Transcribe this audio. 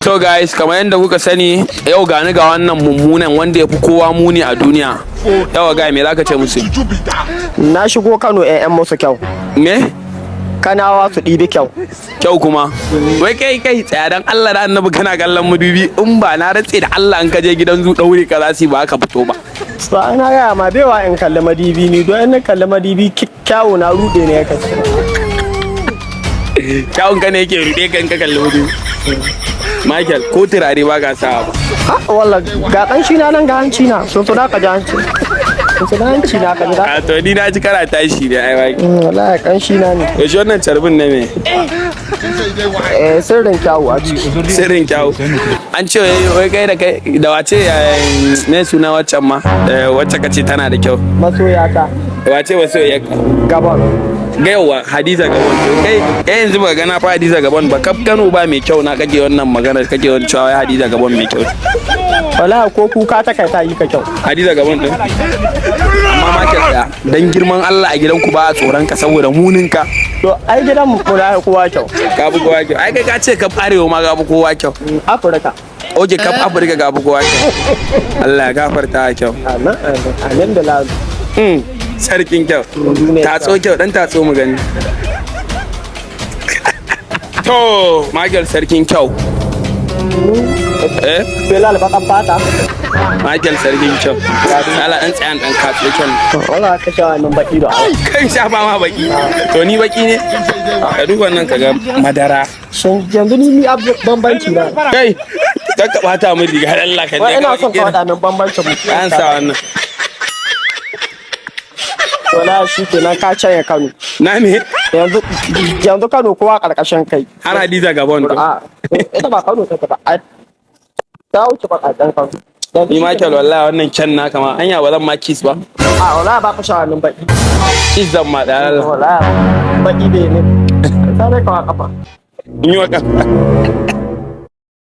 So guys, kamar yadda kuka sani, yau gani ga wannan mummunan wanda ya fi kowa muni a duniya. Yawa guy, me zaka ce musu? Na shigo Kano, 'ya'yan musu kyau. Me? Kanawa su ɗibi kyau. Kyau kuma. Wai kai kai, tsaya dan Allah da Annabi, kana kallon madubi, in ba na rantse da Allah in ka je gidan zu daure ka za su yi, ba ka fito ba. Ba ana gaya ma bewa in kalli madibi ni, don in na kalli madibi kyawu na rude ne ya kace. Kyawun ka ne yake rude ka in ka kalli madubi. Michael, ko turare ba ka sa ba. Ha, walla ga kanshi na nan, ga hanci na. So so da ka ji hanci. So da hanci na ka ji da. A to, ni na ji kana tashi ne ai, Michael. Wallahi kanshi na ne. Yaushe wannan carbin ne me? Eh, sirrin kyawu a ciki. Sirrin kyawu. An ce wai kai da kai da wace, ne suna waccan ma? Wacce kace tana da kyau. Masoyata. Wace masoyarka? Gabon. Gaiwa Hadiza Gabon. To kai kai, yanzu ba gana fa Hadiza Gabon ba, kaf Kano ba mai kyau na kake wannan magana, kake wani cewa wai Hadiza Gabon mai kyau. Wallahi ko kuka ta kai ta yi ka kyau. Hadiza Gabon din. Amma Michael, da dan girman Allah, a gidanku ba a tsoron ka saboda munin ka? To ai gidan mu na kowa kyau. Ka fi kowa kyau. Ai kai ka ce kaf arewa ma ka fi kowa kyau. Afirka. Okay, kaf Afirka ka fi kowa kyau. Allah ya gafarta kyau. Amin amin amin da lalu. Sarkin kyau. Duniya. Tatso kyau, dan tatso mu gani. To, Michael sarkin kyau. Eh? Bilal bakan fata. Michael sarkin kyau. Allah dan tsayan dan katso kyau. Wallahi ka sha wannan baki da. Kai shafa ma baki. To ni baki ne? Ka duba nan ka ga madara. Shin yanzu ni abu bambanci na? Kai, kar ka bata min riga Allah ka. Wai ina son ka faɗa min bambancin mu. An sa wannan. Wallahi shi kenan, ka canye Kano. Na me? Yanzu Kano kowa karkashin kai. Har Hadiza Gabon to. A ita ba Kano take ba. Ai, ta wuce bakaken Kano. Yanzu Ni shi Michael, wallahi wannan kyan naka ma anya ba zan ma kiss ba. A wallahi ba ka sha wannan baki. Kiss zan ma da Allah. Wallahi baki bai ne. Sai dai ka wa kafa. In yi wa kafa.